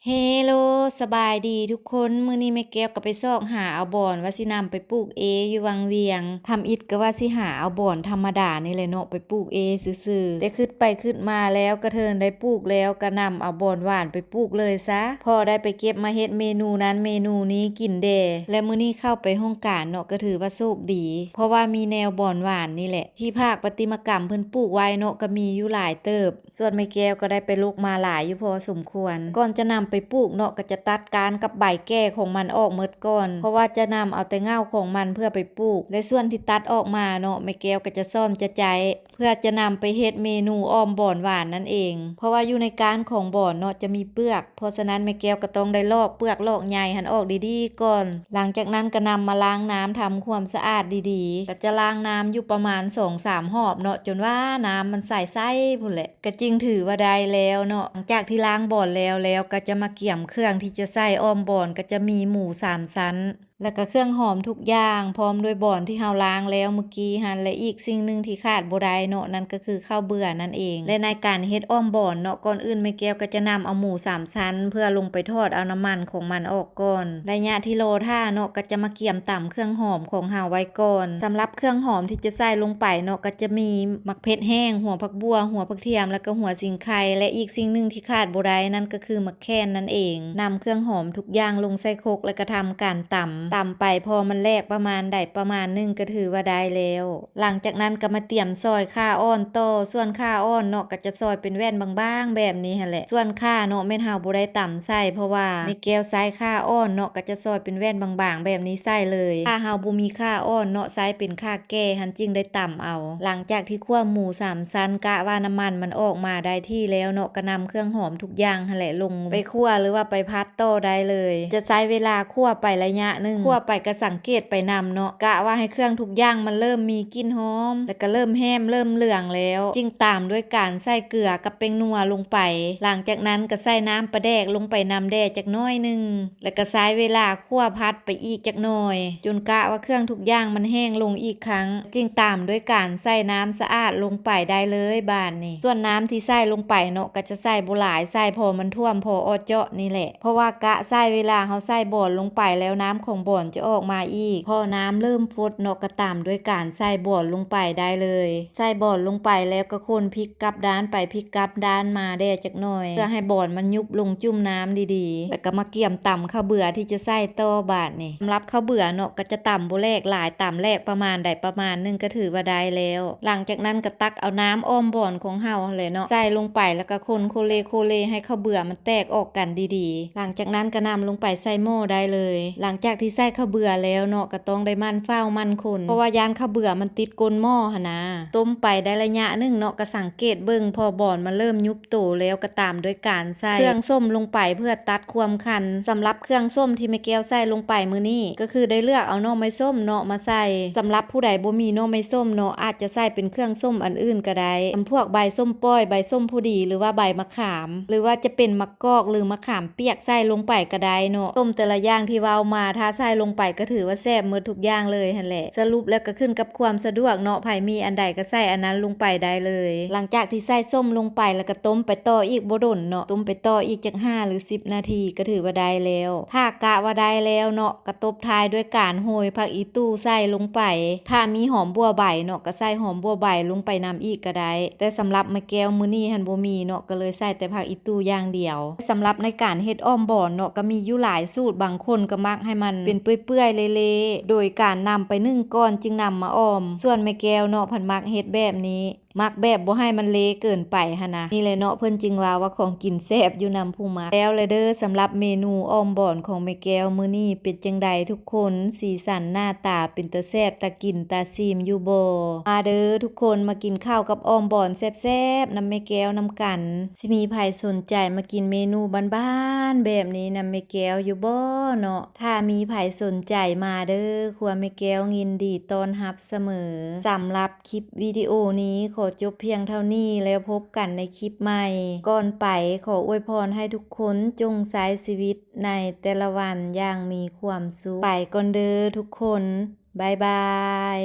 ເຮໂລ ສະບາຍດີທຸກຄົນ. ມື້ນີ້ແມ່ແກ້ວກໍໄປຊອກຫາເອົາບ່ອນວ່າຊິນຳໄປປູກເອຢູ່ວັງວຽງ. ທຳອິດກໍວ່າຊິຫາເອົາບ່ອນທຳມະດານີ້ແຫຼະເນາະ ໄປປູກເອຊື່ໆ ແຕ່ຄິດໄປຄິດມາແລ້ວ ກະເທີນໄດ້ປູກແລ້ວ ກະນຳເອົາບ່ອນຫວານໄປປູກເລີຍຊະ ພໍໄດ້ໄປເກັບມາເຮັດເມນູນັ້ນເມນູນີ້ກິນແດ່. ແລະມື້ນີ້ເຂົ້າໄປຫ້ອງການເນາະ ກະຖືວ່າໂຊກດີ ເພາະວ່າມີແນວບ່ອນຫວານນີ້ແຫຼະ ທີ່ພາກປະຕິມາກຳເພິ່ນປູກໄວ້ເນາະ ກະມີຢູ່ຫຼາຍເຕີບ. ສ່ວນແມ່ແກ້ວກໍໄດ້ໄປລົກມາຫຼາຍຢູ່ພໍສົມຄວນ. ກ່ອນຈະນຳໄປປູກເນາະ ກໍຈະຕັດກ້ານກັບໃບແກ່ຂອງມັນອອກໝົດກ່ອນ ເພາະວ່າຈະນຳເອົາແຕ່ເຫງົ້າຂອງມັນເພື່ອໄປປູກ ແລະສ່ວນທີ່ຕັດອອກມາເນາະ ແມ່ແກ້ວກໍຈະສ້ອມຈະໃຈ ເພື່ອຈະນຳໄປເຮັດເມນູອ້ອມບ່ອນຫວານນັ້ນເອງ. ເພາະວ່າຢູ່ໃນກ້ານຂອງບ່ອນເນາະ ຈະມີເປືອກ ເພາະສະນັ້ນແມ່ແກ້ວກໍຕ້ອງໄດ້ລອກເປືອກລອກໃຍຫັ້ນອອກດີໆກ່ອນ. ຫຼັງຈາກນັ້ນກໍນຳມາລ້າງນ້ຳທຳຄວາມສະອາດດີໆ ກໍຈະລ້າງນ້ຳຢູ່ປະມານສອງສາມຮອບເນາະ ຈົນວ່ານ້ຳມັນໃສໆພຸ້ນແຫຼະ ກໍຈຶ່ງຖືວ່າໄດ້ແລ້ວເນາະ. ຫຼັງຈາກທີ່ລ້າງບ່ອນແລ້ວແລ້ວ ກໍຈະມາກຽມເຄື່ອງທີ່ຈະໃສ່ອ້ອມບ່ອນ ກໍຈະມີໝູສາມຊັ້ນ ແລ້ວກໍເຄື່ອງຫອມທຸກຢ່າງ ພ້ອມດ້ວຍບ່ອນທີ່ເຮົາລ້າງແລ້ວມື້ກີ້ຫັ້ນ ແລະອີກສິ່ງໜຶ່ງທີ່ຂາດບໍ່ໄດ້ເນາະ ນັ້ນກໍຄືເຂົ້າເບືອນັ້ນເອງ. ແລະໃນການເຮັດອ້ອມບ່ອນເນາະ ກ່ອນອື່ນແມ່ແກ້ວກໍຈະນຳເອົາໝູສາມຊັ້ນ ເພື່ອລົງໄປທອດເອົານ້ຳມັນຂອງມັນອອກກ່ອນ. ໄລຍະທີ່ລໍຖ້າເນາະ ກໍຈະມາກຽມຕຳເຄື່ອງຫອມຂອງເຮົາໄວ້ກ່ອນ. ສຳລັບເຄື່ອງຫອມທີ່ຈະໃສ່ລົງໄປເນາະ ກໍຈະມີໝາກເຜັດແຫ້ງ, ຫົວຜັກບົ່ວ, ຫົວຜັກທຽມ ແລ້ວກໍຫົວສີໄຄ ແລະອີກສິ່ງໜຶ່ງທີ່ຂາດບໍ່ໄດ້ ນັ້ນກໍຄືໝາກ ແຂ້ນນັ້ນເອງ. ນຳເຄື່ອງຫອມທຸກຢ່າງລົງໃສ່ຄົກ ແລ້ວກໍທຳການຕຳ. ຕຳໄປພໍມັນແຫຼກປະມານໃດປະມານໜຶ່ງ ກໍຖືວ່າໄດ້ແລ້ວ. ຫຼັງຈາກນັ້ນກໍມາຕຽມຊອຍຂ່າອ່ອນຕໍ່. ສ່ວນຂ່າອ່ອນເນາະ ກໍຈະຊອຍເປັນແວ່ນບາງໆແບບນີ້ຫັ້ນແຫຼະ. ສ່ວນຂ່າເນາະ ແມ່ນເຮົາບໍ່ໄດ້ຕຳໃສ່ ເພາະວ່າແມ່ແກ້ວໃຊ້ຂ່າອ່ອນເນາະ ກໍຈະຊອຍເປັນແວ່ນບາງໆແບບນີ້ໃສ່ເລີຍ. ຖ້າເຮົາບໍ່ມີຂ່າອ່ອນເນາະ ໃຊ້ເປັນຂ່າແກ່ຫັ້ນ ຈຶ່ງໄດ້ຕຳເອົາ. ຫຼັງຈາກທີ່ຂົ້ວໝູສາມຊັ້ນ ກະວ່ານ້ຳມັນມັນອອກມາໄດ້ທີ່ແລ້ວເນາະ ກໍນຳເຄື່ອງຫອມ ທຸກຢ່າງຫັ້ນແຫຼະ ລົງໄປຂົ້ວ ຫຼືວ່າໄປຜັດຕໍ່ໄດ້ເລີຍ. ຈະໃຊ້ເວລາຂົ້ວໄປໄລຍະໜຶ່ງ ຂົ້ວໄປກໍສັງເກດໄປນຳເນາະ ກະວ່າໃຫ້ເຄື່ອງທຸກຢ່າງມັນເລີ່ມມີກິ່ນຫອມ ແລ້ວກໍເລີ່ມແຫ້ມ ເລີ່ມເຫຼືອງແລ້ວ ຈຶ່ງຕາມດ້ວຍການໃສ່ເກືອກັບແປ້ງນົວລົງໄປ. ຫຼັງຈາກນັ້ນກໍໃສ່ນ້ຳປາແດກລົງໄປນຳແດ່ຈັກໜ້ອຍໜຶ່ງ ແລ້ວກໍໃຊ້ເວລາຂົ້ວຜັດໄປອີກຈັກໜ້ອຍ ຈົນກະວ່າເຄື່ອງທຸກຢ່າງມັນແຫ້ງລົງອີກຄັ້ງ ຈຶ່ງຕາມດ້ວຍການໃສ່ນ້ຳສະອາດລົງໄປໄດ້ເລີຍບາດນີ້. ສ່ວນນ້ຳທີ່ໃສ່ລົງໄປເນາະ ກໍຈະໃສ່ບໍ່ຫຼາຍ ໃສ່ພໍມັນຖ້ວມ ພໍເອາະເຈາະນີ້ແຫຼະ ເພາະວ່າກະໃສ່ເວລາເຮົາໃສ່ບອນລົງໄປແລ້ວ ນ້ຳຂອງບອນຈະອອກມາອີກ. ພໍນ້ຳເລີ່ມຟົດເນາະ ກໍຕາມດ້ວຍການໃສ່ບອນລົງໄປໄດ້ເລີຍ. ໃສ່ບອນລົງໄປແລ້ວກໍຄົນ ພິກກັບດ້ານໄປພິກກັບດ້ານມາແດ່ຈັກໜ້ອຍ ເພື່ອໃຫ້ບອນມັນຍຸບລົງຈຸ່ມນ້ຳດີໆ ແລ້ວກໍມາກຽມຕຳເຂົ້າເບືອທີ່ຈະໃສ່ຕໍ່ບາດນີ້. ສຳລັບເຂົ້າເບືອເນາະ ກໍຈະຕຳບໍ່ແຫຼກຫຼາຍ ຕຳແຫຼກປະມານໃດປະມານໜຶ່ງ ກໍຖືວ່າໄດ້ແລ້ວ. ຫຼັງຈາກນັ້ນກໍຕັກເອົານ້ຳອ້ອມບອນຂອງເຮົາຫັ້ນແຫຼະເນາະ ໃສ່ລົງໄປ ແລ້ວກໍຄົນໂຄເລໂຄເລໃຫ້ເຂົ້າເບືອມັນແຕກອອກກັນດີໆ. ຫຼັງຈາກນັ້ນກໍນຳລົງໄປໃສ່ໝໍ້ໄດ້ເລີຍ. ຫຼັງຈາກທີ່ໃສ່ເຂົ້າເບືອແລ້ວເນາະ ກໍຕ້ອງໄດ້ໝັ່ນເຝົ້າໝັ່ນຄົນ ເພາະວ່າຢ້ານເຂົ້າເບືອມັນຕິດກົ້ນໝໍ້ຫັ້ນນາ. ຕົ້ມໄປໄດ້ໄລຍະໜຶ່ງເນາະ ກໍສັງເກດເບິ່ງ ພໍບອນມັນເລີ່ມຍຸບໂຕແລ້ວ ກໍຕາມດ້ວຍການໃສ່ເຄື່ອງສົ້ມລົງໄປເພື່ອຕັດຄວາມຄັນ. ສຳລັບເຄື່ອງສົ້ມທີ່ແມ່ແກ້ວໃສ່ລົງໄປມື້ນີ້ ກໍຄືໄດ້ເລືອກເອົາໜໍ່ໄມ້ສົ້ມເນາະມາໃສ່. ສຳລັບຜູ້ໃດບໍ່ມີໜໍ່ໄມ້ສົ້ມເນາະ ອາດຈະໃສ່ເປັນເຄື່ອງສົ້ມອັນອື່ນກໍໄດ້ ຈຳພວກໃບສົ້ມປ້ອຍ, ໃບສົ້ມຜູ້ດີ ຫຼືວ່າໃບມະຂາມ ຫຼືວ່າຈະເປັນໝາກກອກ ຫຼືມະຂາມປຽກໃສ່ລົງໄປກໍໄດ້ເນາະ. ຕົ້ມແຕ່ລະຢ່າງທີ່ເວົ້າມາ ຖ້າໃສ່ລົງໄປກໍຖືວ່າແຊບໝົດທຸກຢ່າງເລີຍຫັ້ນແຫຼະ. ສະຫຼຸບແລ້ວກໍຂຶ້ນກັບຄວາມສະດວກເນາະ ໃຜມີອັນໃດກໍໃສ່ອັນນັ້ນລົງໄປໄດ້ເລີຍ. ຫຼັງຈາກທີ່ໃສ່ສົ້ມລົງໄປ ແລ້ວກໍຕົ້ມໄປຕໍ່ອີກບໍ່ດົນເນາະ ຕົ້ມໄປຕໍ່ອີກຈັກຫ້າ ຫຼື ສິບນາທີ ກໍຖືວ່າໄດ້ແລ້ວ. ຖ້າກະວ່າໄດ້ແລ້ວເນາະ ກໍຕົບທ້າຍດ້ວຍການໂຮຍຜັກອີຕູ່ໃສ່ລົງໄປ. ຖ້າມີຫອມບົ່ວໃບເນາະ ກໍໃສ່ຫອມບົ່ວໃບລົງໄປນຳອີກກໍໄດ້ ແຕ່ສຳລັບແມ່ແກ້ວມື້ນີ້ຫັ້ນບໍ່ມີເນາະ ກໍເລີຍໃສ່ແຕ່ຜັກອີຕູ່ຢ່າງດຽວ. ສຳລັບໃນການເຮັດອ້ອມບອນເນາະ ກໍມີຢູ່ຫຼາຍສູດ ບາງຄົນກໍມັກໃຫ້ມັນເປັນເປື່ອຍໆເລໆ ໂດຍການນຳໄປໜຶ້ງກ່ອນຈຶ່ງນຳມາອ້ອມ. ສ່ວນແມ່ແກ້ວເນາະ ເພິ່ນມັກເຮັດແບບນີ້ ມັກແບບບໍ່ໃຫ້ມັນເລເກີນໄປຫັ້ນນະ. ນີ້ແຫຼະເນາະ ເພິ່ນຈຶ່ງວ່າ ວ່າຂອງກິນແຊບຢູ່ນຳຜູ້ມັກ. ແລ້ວແຫຼະເດີ ສຳລັບເມນູອ້ອມບອນຂອງແມ່ແກ້ວມື້ນີ້ ເປັນຈັ່ງໃດທຸກຄົນ? ສີສັນໜ້າຕາເປັນຕາແຊບ ຕາກິນຕາຊີມຢູ່ບໍ່? ມາເດີທຸກຄົນ ມາກິນເຂົ້າກັບອ້ອມບອນແຊບໆນຳແມ່ແກ້ວນຳກັນ. ຊິມີໃຜສົນໃຈມາກິນເມນູບ້ານໆແບບນີ້ນຳແມ່ແກ້ວຢູ່ບໍ່ເນາະ? ຖ້າມີໃຜສົນໃຈມາເດີ ຄົວແມ່ແກ້ວຍິນດີຕ້ອນຮັບສະເໝີ. ສຳລັບ ຄລິບວິດີໂອນີ້ຂໍຈົບພຽງເທົ່ານີ້ ແລ້ວພົບກັນໃນຄລິບໃໝ່. ກ່ອນໄປ ຂໍອວຍພອນໃຫ້ທຸກຄົນຈົ່ງໃຊ້ຊີວິດໃນແຕ່ລະວັນຢ່າງມີຄວາມສຸກ. ໄປກ່ອນເດີທຸກຄົນ. ບາຍບາຍ.